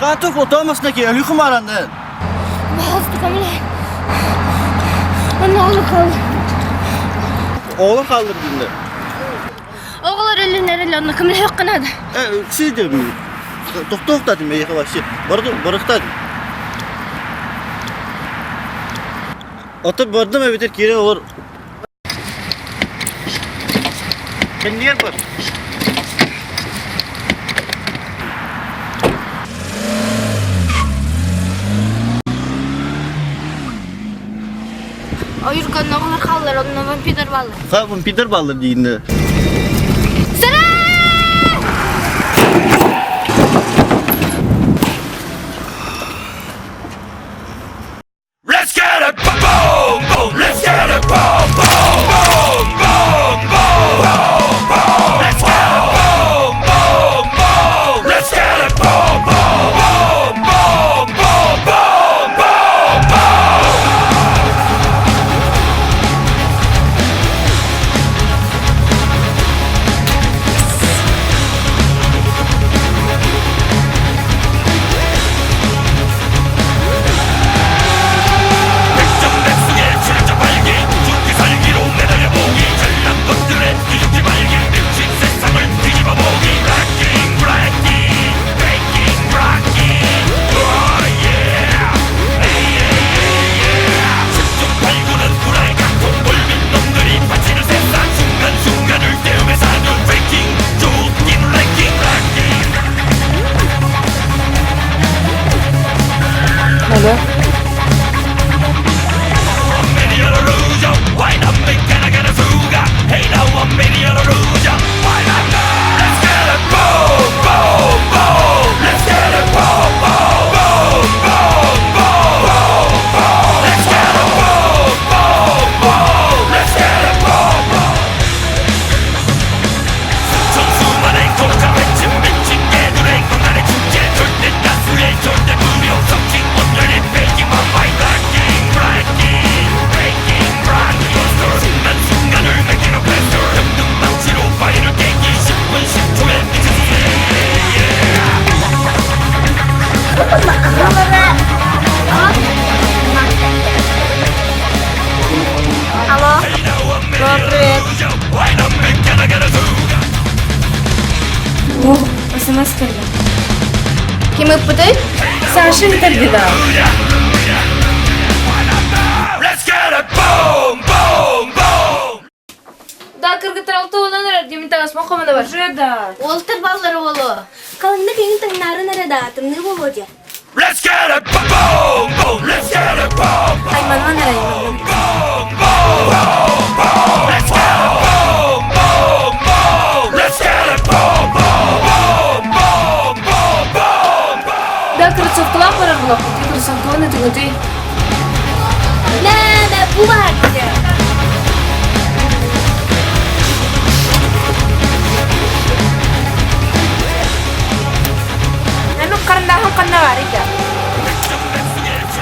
Кантук отоомосна ки өлү хумаранды. Пожалуйста, ко мне. Онно оҕолор хаалыр. Оҕолор хааллар динде. Оҕолор өлүнэр эле онно көмөлөһүөххэ наада. Э, сидем. Тохтоохтатым эйиэхэ вообще. Барды барыктадым. Ото бардым эбитер киирэн олор. Кэннигэр бар. Ойурган оҕолор хааллар, онно вампирдар бааллар. Ха, вампирдар бааллар дииннэ. Let's get it, boom, boom. Let's get it, boom, boom, boom, boom, boom, boom, boom. Let's get it, boom, boom, boom. Let's get it, boom, boom, boom, boom, boom, boom, boom, boom. Алло. Алло. Привет. О, смс кэллэ. Ким ыппытый? Саша интервью Let's get it, boom, boom, boom. Да, кыргыттар алты уонан эрэр диэмин таҥаспын хомуна бар. Уже да. Уолтар баллар уолу. Халыҥнык эҥин таҥнаарын эрэ да, тымныы буолуо диэ. Let's get it, boom, boom. Let's get it, boom, Айманман эрэ айманман. boom, boom, boom, boom. Let's get it, boom, boom, boom. Let's get it, boom, boom, boom, boom, boom, boom, boom. Да, кроссовкалаах барар буоллахпыт. Кроссовкабын ытыгытый. Нэ, бу баар диэ. Аны харандааһын ханна баар ita?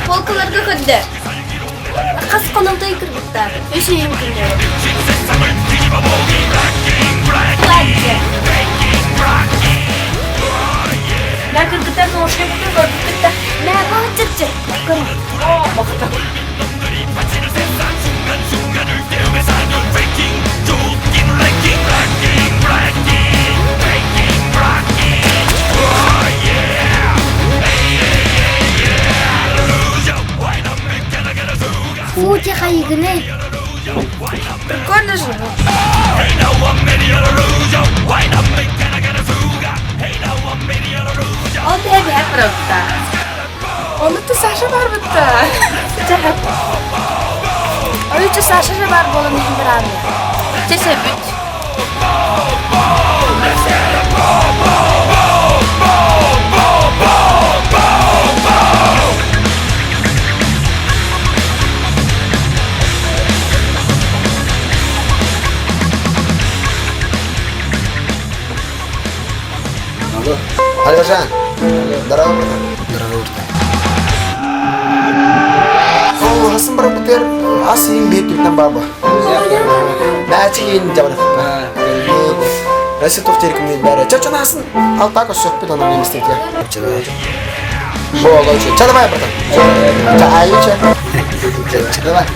Полкаларга көрдө. Хас хонолтой кыргыттар. Үс үйүм күннөрү. Платье. Да, кыргыттар наушникпытын көрбүппүт да. Мэ, баҕаччы. Көрүҥ. Оо, бахта. Фу, тихо, Прикольно же. Ол тэбэ правда. Онно Саша бар бытта. Чэ Ойучу Саша же бар болон иһин барааны. Чэ сөбүт. Алло. Алёжан. Здорово, братан. Здорово, братан. О, хасын барабытыр ас иин бит түтнен баба. Бәчи иин жабыр. Россия тоқтер күнде бәрі. Чачан асын алтака сөкпет анан еместек я. Буолуо Чэ давай, братан. Чэ, айы чэ. Чэ, давай.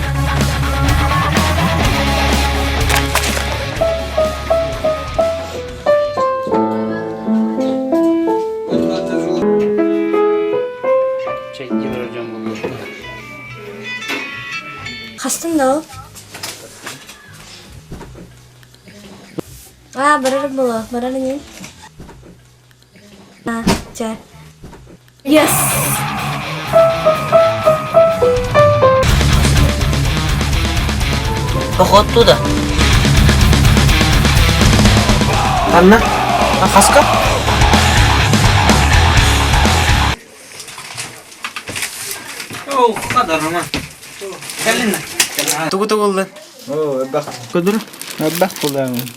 Хастын да ол? А, барар буолуо, барар ини. А, чэ. Yes! Поход туда. Анна, хаска? Тугу тугуллан? Оо, элбэх. Көдүр. Элбэх булаамын.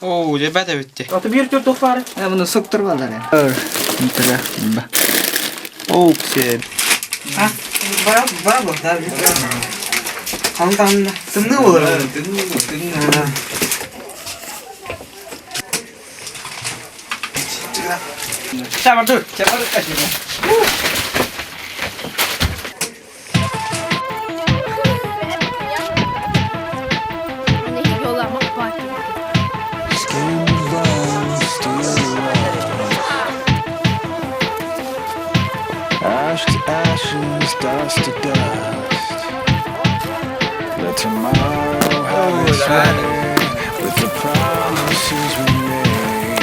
Оо, дебет эбитти. Аты bir tür тух бар. Э, буну суктур балар. Өр, интеле. Оо, ксе. А, бар, бар бу, да. Хан тымны болар. Тымны, Чабар тур. Чабар Ash to ashes, dust to dust. Let tomorrow have its way with the promises we made.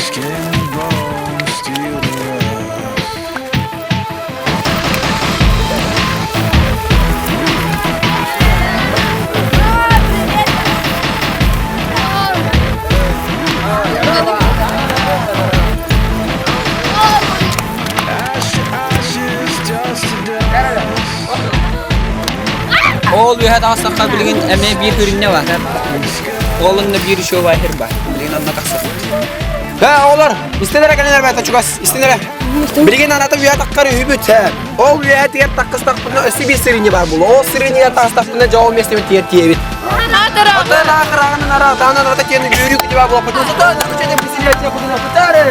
Skin and bones, steel to rust. Ash to ashes, dust to dust. Ол үһэ таҕыстахха билигин эмиэ биир көрүҥнэ бар. Ол онно биир үчүгэй баахыр бар. Билигин онно тахсар. Һэ, оҕолор, истэн эрэ кэлин эрбээтэ чугас, истэн эрэ. Билигин аната үйэ таххар үһүбүт. Ол үйэтигэр таххыстахпына өссө биир сырыынньа баар буолуо. Ол сырыынньыгар таҕыстахпына дьэ ол миэстэбин тиэр тиэбит. Ата наахырааҕын ара, таанан арата тиэн үөрүү күтү баар буолуохпут. Сотон, күчэне бисилиэтиэ кутуна кутары.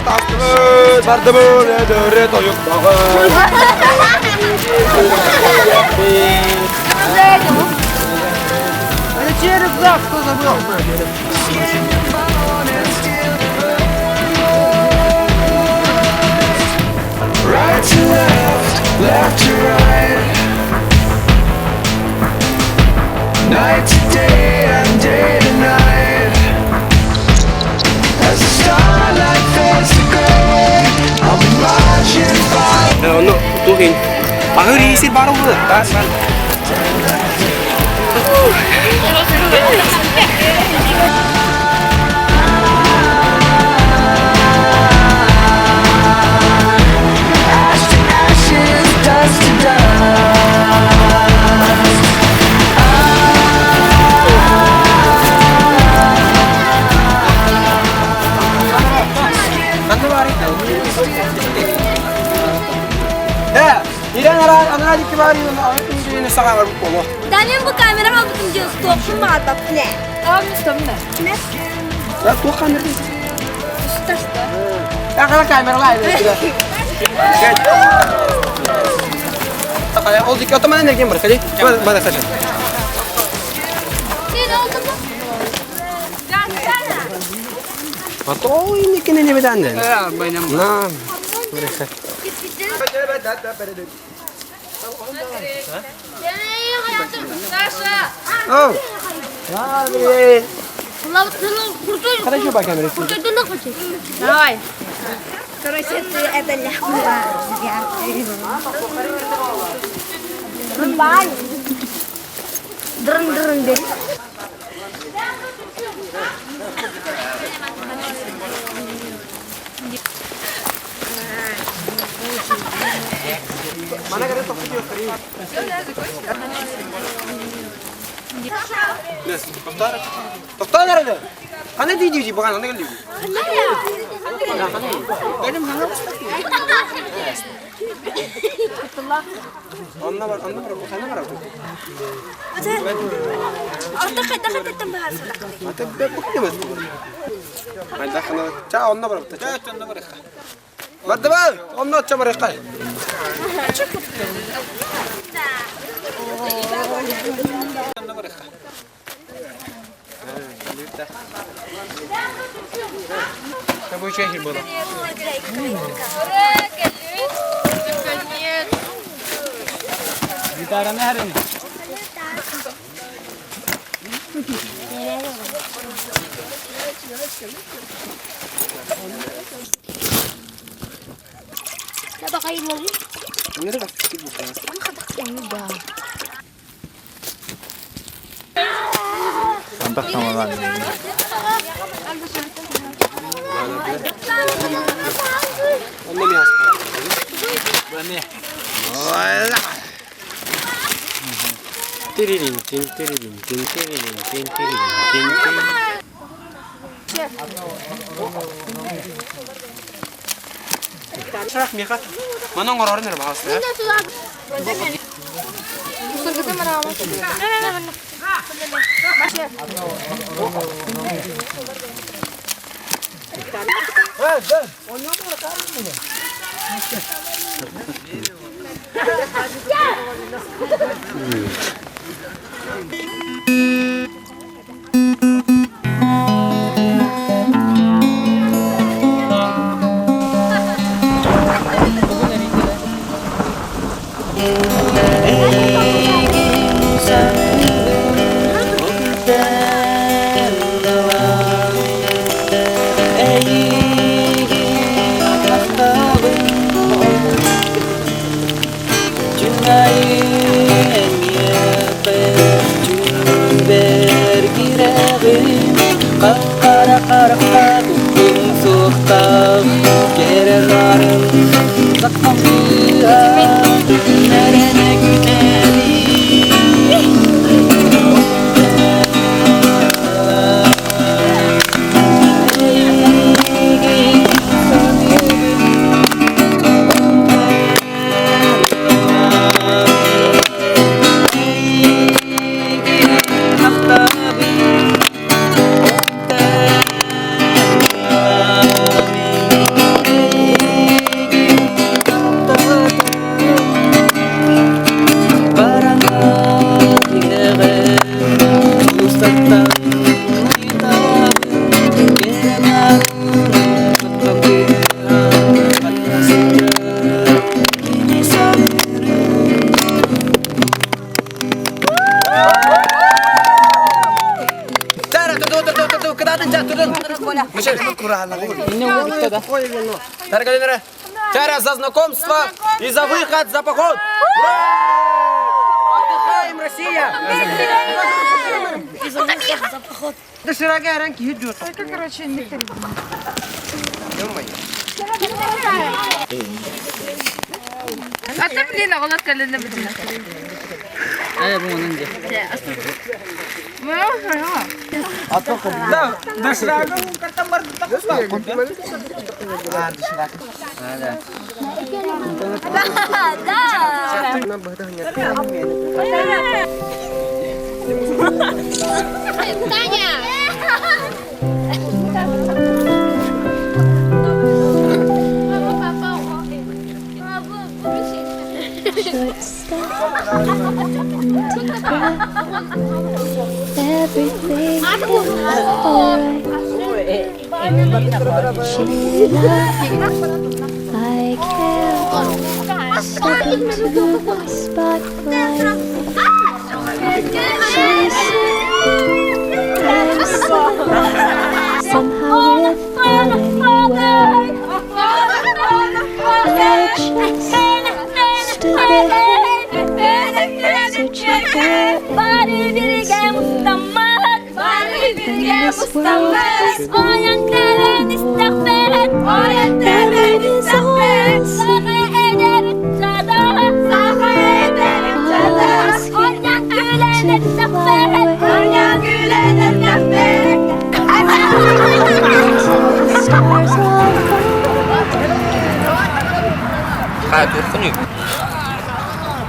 Тастыбыт, бардыбыт, эдөрө тойуктаҕын. Right to left, left to right. Night to day and day to night. As the starlight fades to gray, I'll be marching by. Ону тугин. Аһыр иисир бар улы. Тас бар. Ash to ashes, dust to dust. Ханна бар Э, Ирен ара ана дикки бар аны саға бар боло. Да мен бу камерама бүтүн жыл стоппун баҕарбаппын ээ. Не? Я туох камера Усташта. Я кара камералар. Ол дикки отоман энергия бар, кали. Бана саша. Сен oldu mu? Ато инникини не беданды. Э, байнам. На. Саша! Оу. Хорошо, по камере. Давай. Короче, ты это ляхуа. Дрын-дрын бер. Тоқтан әрі. Қандай дейді дейді бұған, қандай келді? Онно бар, онно бар, хана бар. Орто хайдах этеттен быһаарсалахтый? Ата бу ким? Хайдах хана? Ча онно бар. Ча онно бар. Барды бар, онно ча бар кай. Онно бар. Бу чехи было. Гитараны харин. Антах тамалан. Онно ми аспа. Бу эмиэ. Тиририн тин тиририн тин тиририн тин тиририн тин тин. Шарах меха. Манан горорун эрэ баҕас. Тара ту ту ту ту кадатын ча тудун. Мишель. Тара калинера. Тара за знакомство и за выход, за поход. Ура! Отдыхаем, Россия! Ата блин, оҕолор кэлэнэ бүтүнэ. Ээ бу онун дии. Да, доширагы картам бар. Таня! Short step and deep breath. Everything is alright. She laughs. I can't step into the spotlight. She said I'm safe somehow without any words. I just stood there searching for an answer. And this world has no more. Heaven is all I see. I was here to fly away. Till the stars all fall. Хаа туоххунуй?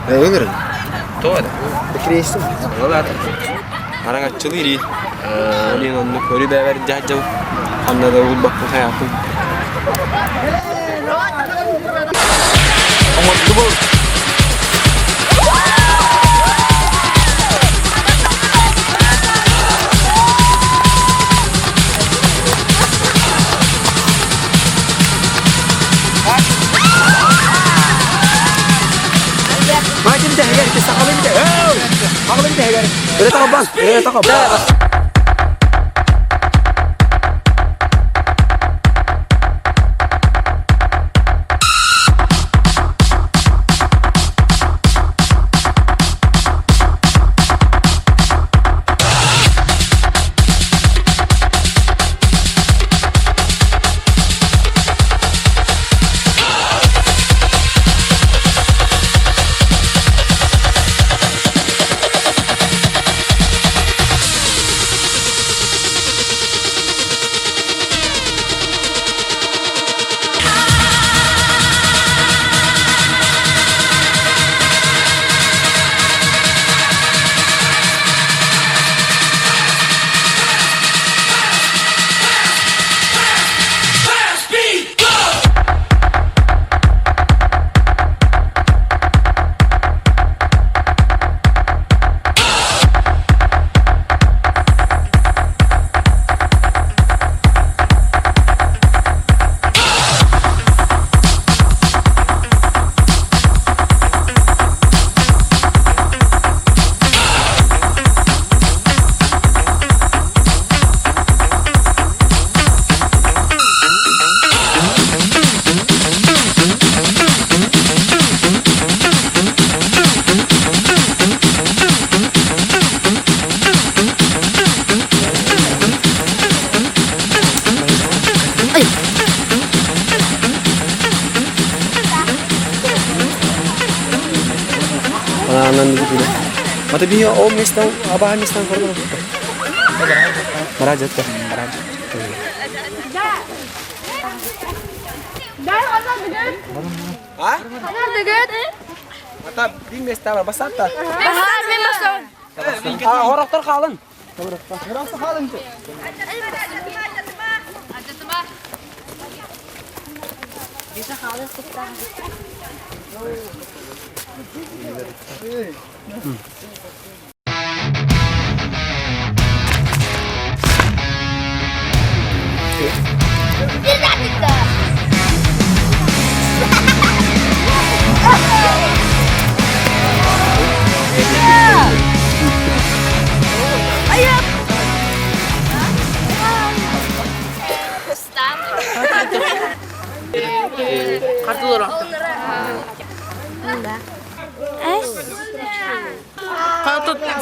Өлөрүн. Тоҕо да? Бэкириэстим. Олаата. Араҥаччылыыр. Олин оннук көрү бэбэр дьаһдьал ханна да булбакка хайаатын. Оҥордубут. Майтым тэһэгэр, сахалыы битэ. Сахалыы тэһэгэр. Өрө таҕабан, өрө таҕабан. Анан Мата би ол местан аба местан көрдүм. Баражатта. А? Мата би места бар басатта. Баһаар мен басабын. А, хорохтор хаалын. Bir dakika.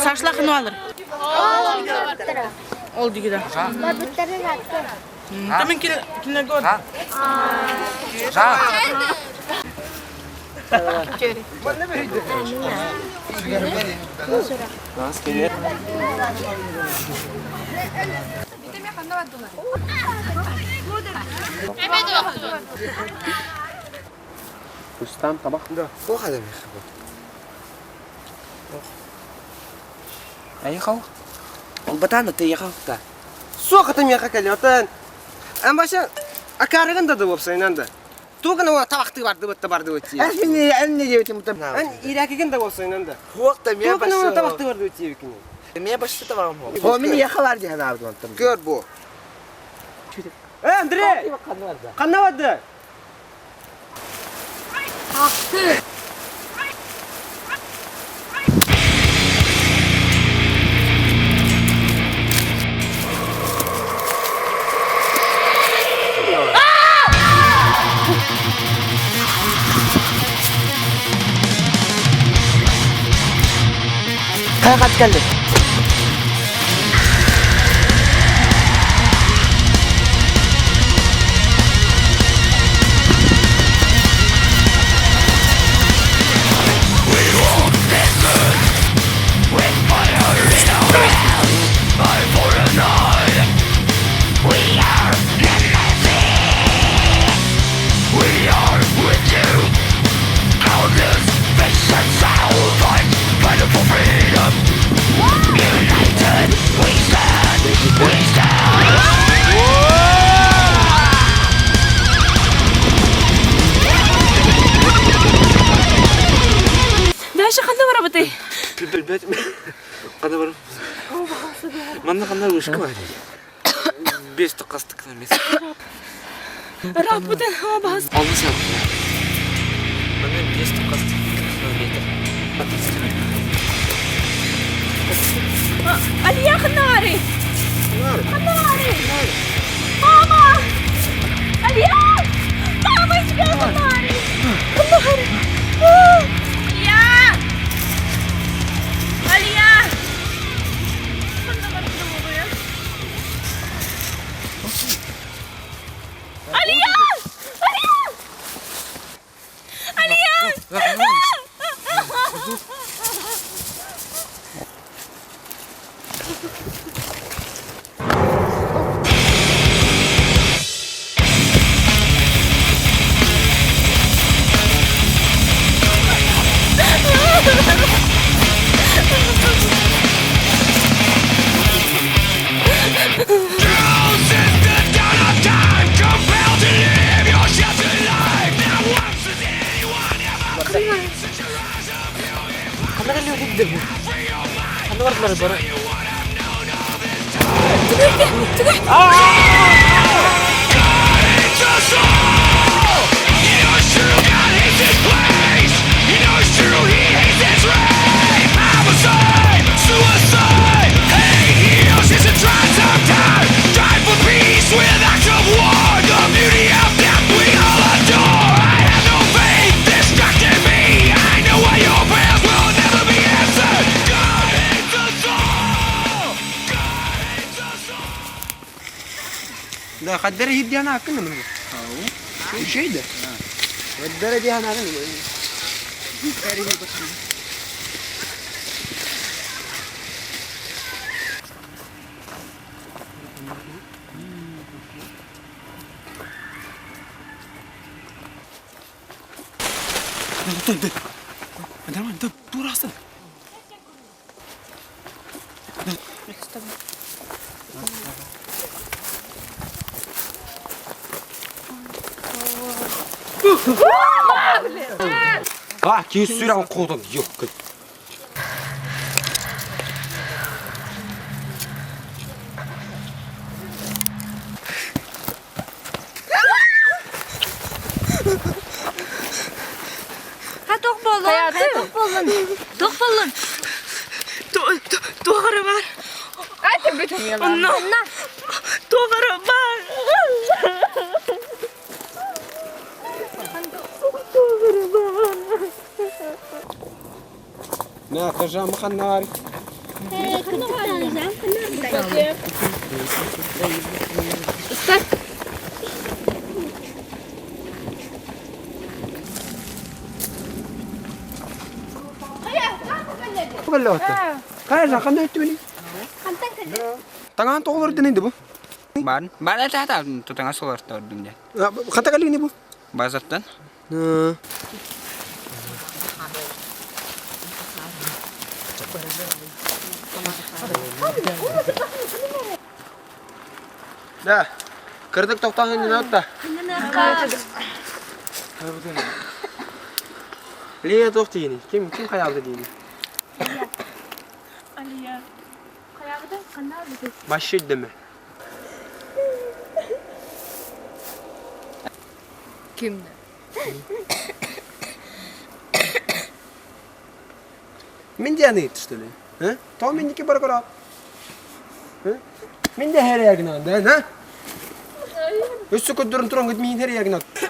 Сашлахын алыр. Ол дигиде. Тамин кине год. Рустам табах. Айхал. Ол батааны тыйахалта. Суох миэхэ кэлиотен. Эн баша акарыгын да буопсайынан да. Тугана уа табахты барды бытта барды бытти. Эн мини эн не диэбитим утам. Эн иракигин да буопсайынан да. Хуакта миэ Тугана уа башы. табахты барды бытти бикини. Миэ башы табам хо. О мини яхалар диэн аабыт онтон. Көр бу. Э, Андрей! Ханна барды? Кайгат келди. We are with you. Манна ханна вышка бар. Бес тыққастық емес. Раппытын абас. Алды сен. Манна бес тыққастық километр. Алия ханнари. Ханнари. Мама! Алия! Мамочка, ханнари! Ханнари! Алия! Алия! Алия! Алия! Алия! Ханна бардылар бары. Да, хаддара хиддиана аккын мын. Şey de. Haddara dihana akın mı? Dur, dur aslan. А, киіз сүрән қолдан yok. Тоқ болын. Тоқ болын. Тоқ болын. Тоғыры бар. Онно. Тоғыры бар. На, қажам ханнар. Қажа қандай өтті мені? Таңан тоғылар дінеді бұл. Бар. Бар это это тутаңа солар тордум де. Қата кәлігіне бұл? Базаттан. Да. Кырдык тоқтағын не надо. Лия тоқ дейіні. Ким ким қаялды дейіні? Алия. Қаяғыда қандай Башы деме. Кимді? Мен де аны что ли? А? То мен неке бар көрап. Мен де her yerine anda, ha? Өссө көддөрүн туран көт мин her yerine. Tell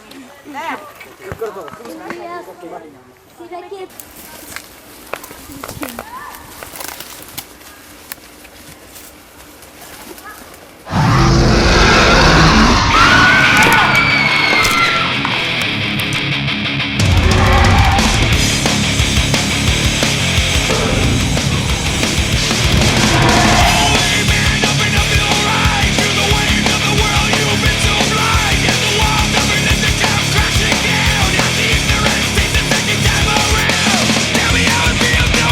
me how it feels, no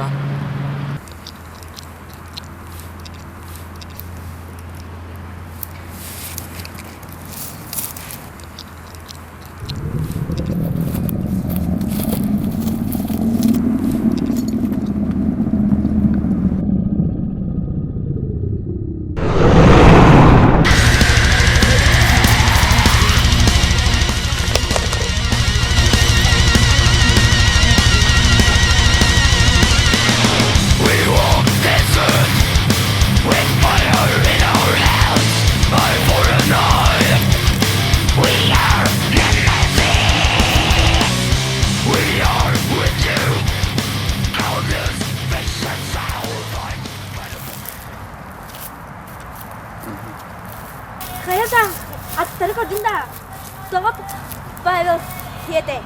Көрөҕүн. Хайа да, аттары көрдүн да, тоҕо Павел сиэтэй?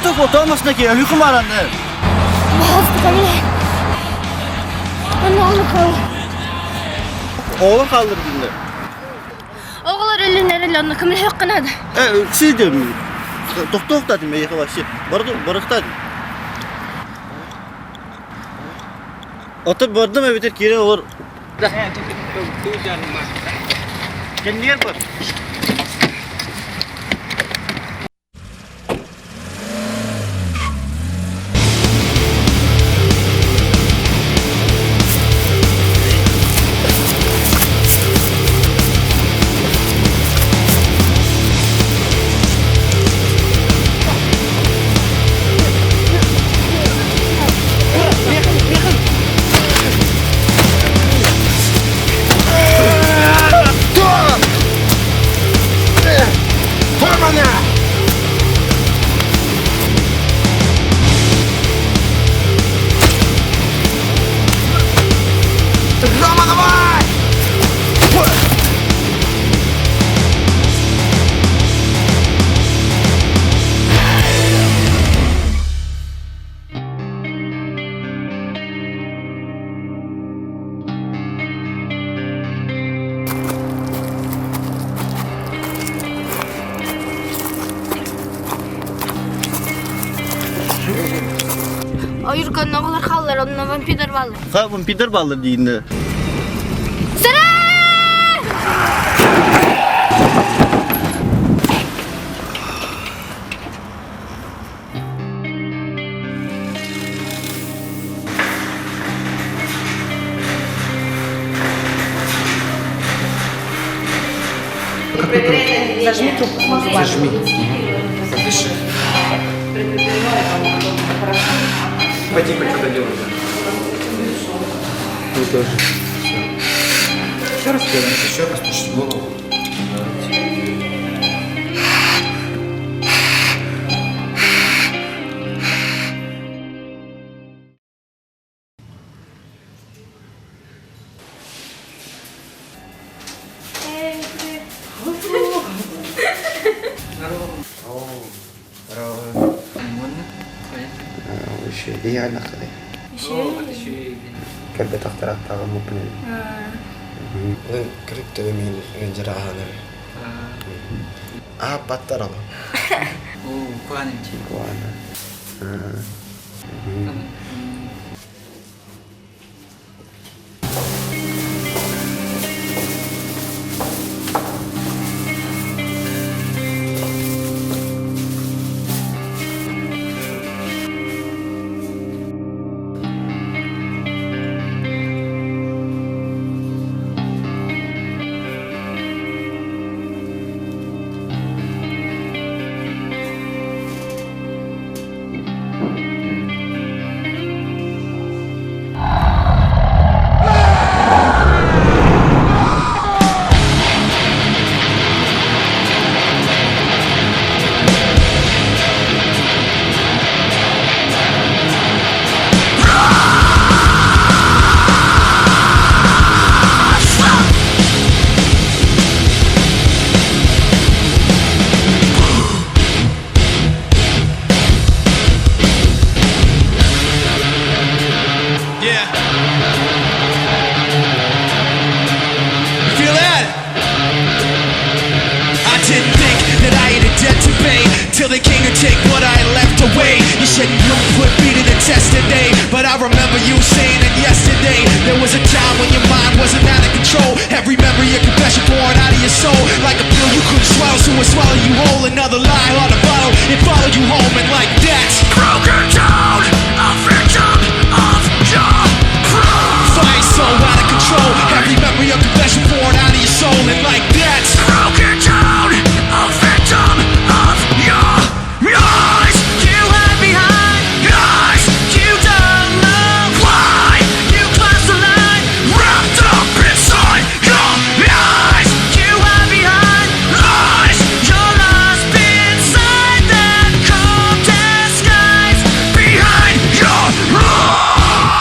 Тохток отоомосна ки өлүхүм араны. Оҕолор хааллар диннер. Оҕолор өлүнэрэл онно көмөлөһүөх гынады. Э, сидем. Тохтоохтатым эйиэхэ вообще. Барыктадым. Ото бардым эбитер киирэн олор. Кэннигэр бар. Рома, давай! Ойуркан оҕолор хааллар, онно вампирдар бааллар. Ха, вампирдар бааллар дииннэ. Зажми трубку. Зажми. Подыши. Пойди хоть что-то делай. Ты тоже. Еще раз делаем. Еще раз тушить голову. Давайте. Кэлбэтэхтэр аттааҕым Кырык мин ренджераһанар. Аа паттарала. Оо, куанымчы. Куана. Yeah. You feel that? I didn't think that I had a debt to pay till they came to take what I left away. You said you put me to the test today, but I remember you saying it yesterday. There was a time when your mind wasn't out of control. Every memory, a confession pouring out of your soul, like a pill you couldn't swallow, so it swallowed you whole. Another lie on the bottle, it followed you home, and like that, broken down, a victim of your pride. Fire so out of control. Every memory, a confession pouring out of your soul, and like that, broken down, a victim of your lies. You hide behind lies. You don't know why you crossed the line, wrapped up inside your lies. You hide behind lies. You're lost inside that cold disguise behind your lies.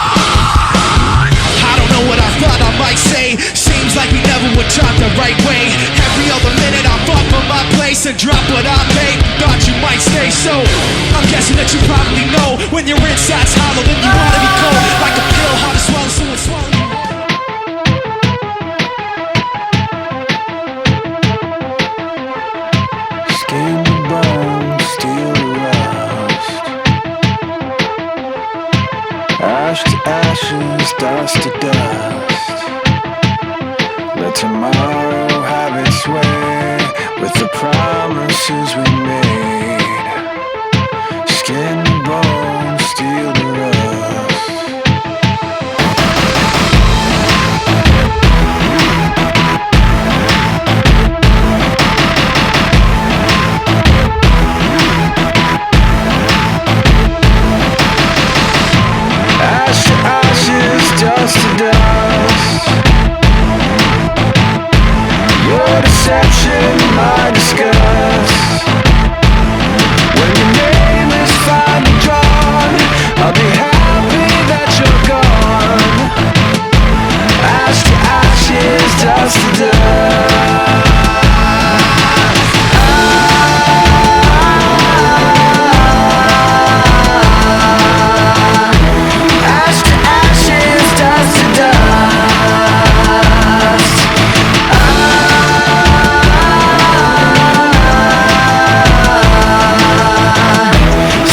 I don't know what I thought I might say. Seems like we never were taught the right way. Every other minute I fought for my place and drop what I made. Thought thought you might stay. So I'm guessing that you probably know when your inside's hollow, then you wanna be cold like a pill, hard to swallow, someone swallow. Skin to bone, steel to rust. Ash to ashes, dust to dust. Let tomorrow have its way with the promises we made. Skin to bone, steel to rust. Ash to ashes, dust to dust. Your deception, my disgust. When your name is finally drawn, I'll be happy that you're gone. Ash to ashes, dust to dust. Ash to ashes, dust to dust.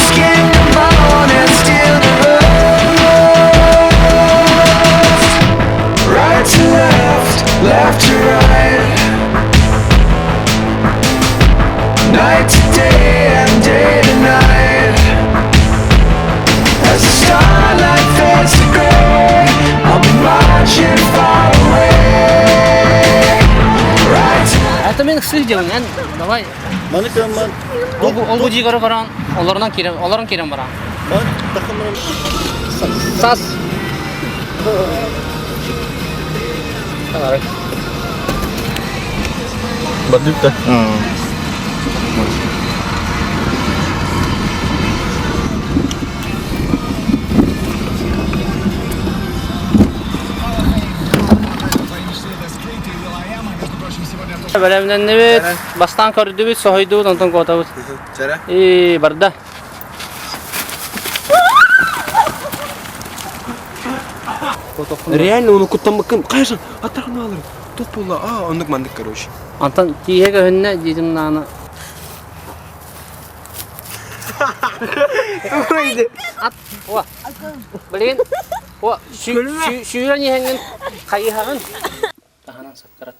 Skin to bone and steel to rust. Right to left, left to right. Night to day and day to night. As the starlight fades to gray, I'll be marching far away. Right to Это мен сыр делаем, эн давай. Маны кымман. Ол бу жигары баран, оларынан кирем, оларын кирем баран. Маны тахымырым. Сас. Бадыпта. Бэлэмнэннибит, бастаан көрдүбүт, соһуйдубут, онтон куотабыт. Чара. И барда. Реально оны куттаммыккын кайжан аттаргын алыр. Тух буолла, а оннук мандык короче. Антон тииһэ көһүннэ диэтим наана. Ат, уа. Билигин, уа, сүүрэн иһэҥҥин хайыһаҕын. Таһынан саккарат.